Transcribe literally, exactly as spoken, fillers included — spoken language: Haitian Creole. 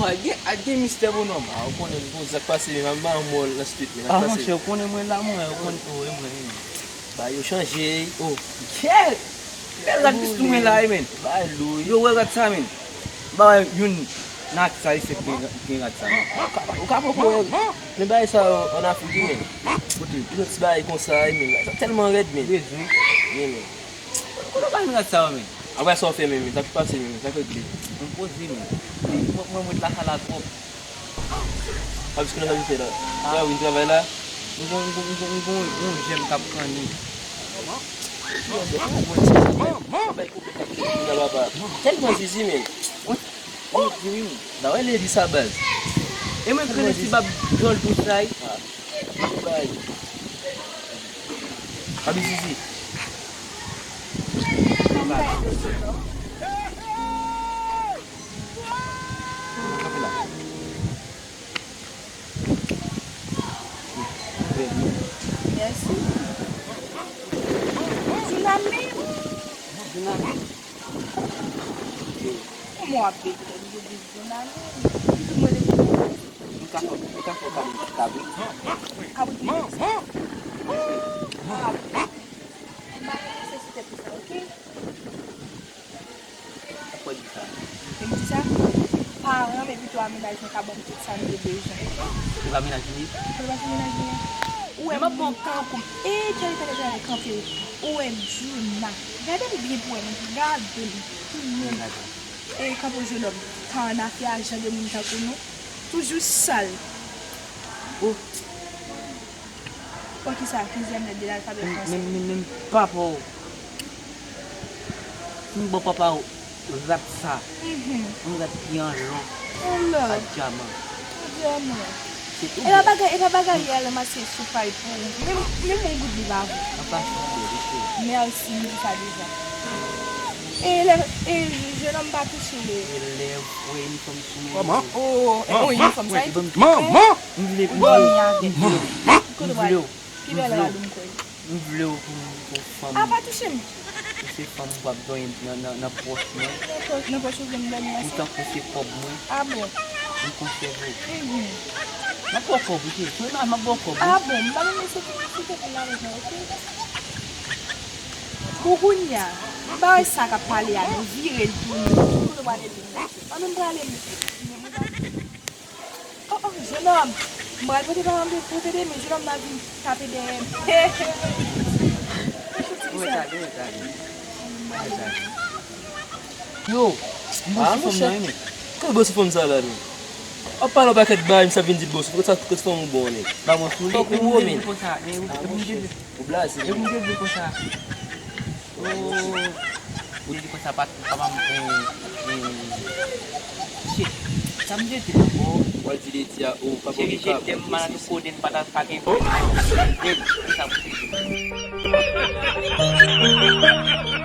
A gen, a gen mistè, bonòm. A, ou konnen, bon, sa k pase, men, m pa anmò nan street, men, sa k pase. Monchè, ou konnen mwen la, mwen, ou konnen, oh, e mwen, e mwen. Ba, yo chanje, oh. Kèt! Bèl rad plis pou mwen la, e, men. Ba, lou, yo wè rad sa, men. Ba, youn nan atis ayisyen ki gen, ki gen rad sa, men. Ou ka, ou ka poko wè, men bagay sa yo ann Afrik, wi, men. Kote, yo ti bagay konsa, e, men. Sa tèlman rèd, men. Bezwen. Wi, men. Kote w bay m rad sa yo, men? Apre sa w fè, men, men, sa k pase, men, sa k regle? Mwen poze, men. Mwen, mwen, mwen ret lakay la twòp. Papi, sa w ap fè la? Sa w vin travay la? Mwen gon, mwen gon, mwen gon, mwen gon, mwen gon jèm k ap kanni. Tèlman zizi, men. Wi, wi, wi. Ba wè ledi sa baz. E mwen krele ti bab djòl tou sa, wi. Bay. Abi zizi. Mèsi. Tsunami. Tsunami. Kòman w ap bebe? Tsunami. Mwen te... M ka fè, m ka fè kabrit, kabrit. Kabrit mwen. Ah, bon. M pa ka pase sou tèt ou sa, oke? Ou kwè di sa? Ou di sa? Paran m epi tou a menaj mwen ka ban m tout sa m te bezwen. Ou ka menaj mwen? Ou pa menaj mwen? Ou wè m ap bon kankou m. E, tchale, tchale, tchale, kanpe. Ou wè Djouna. Gade m byen pou wè m. Gade m. Pou mwen. E kanpe, jenòm. Ka annafè a jan de moun tankou nou. Toujou sal. Oh. Poukisa? Kizyèm lèt de lalfabè fransè. Men, men, men, men papa w. M ban papa w rad sa. Mhm. Yon rad ki an lò. An lò. A dyaman. A dyaman. Se tou. E pa bagay, e pa bagay yè la, m ap se sou pay pou ou. Menm, menm yon goud li pa vo. An pasan, bebe, se. Mèsi, m di sa deja. E lè, e jenòm pa touche. E lè w wè inifòm sou mwen. Kòman? Oh, oh, oh, inifòm sa, e tout. Manman! M vle, m vle, m vle w. Kote w al? Ki bèl rad ou m kwè. M vle w pou m, pou fanm. A, pa touche m. Pou se fanm m p ap dòmi nan, nan, nan pòch mwen. Nan pòch, nan pòch ou vle m dòmi ansanm? Pou tankou se kòb mwen. A bon? M konsève w. Mhm. M ap ba w kòb, wi, cheri. Sou imaj, m ap ba w kòb, wi. A bon? M pa renmen se pou, se pou lajan, oke? Pou kounye a, m pa wè sa k ap pale a, nou vire l tounen. Kote w prale menm, mesye? Pa menm prale, mesye. Oh, oh, jenòm. M pral pote paran m te pote de men, jenòm nan vin tape dèyè m. He, he. Mwen tale, mwen tale. Mwen tale. Yo, m bò sou fanm nan, wi, men. Kòman bò sou fanm sa la, men? W ap pale yon pakèt bagay, misye ap vin di l bò sou fanm. Kote sa, kote fanm ou bon, men? Ba mwen sou li. Fòk ou wo, men. Ou blaze, men. Ou blaze, men. Ou di konsa pa, pa, pa, eh, eh, shit. Sa m te di l ankò? Ou al di Lady a, oh, papa w gen kab. Cheri, je t'aime, maladi koden, pa ta, pa gen. Sa pou te di.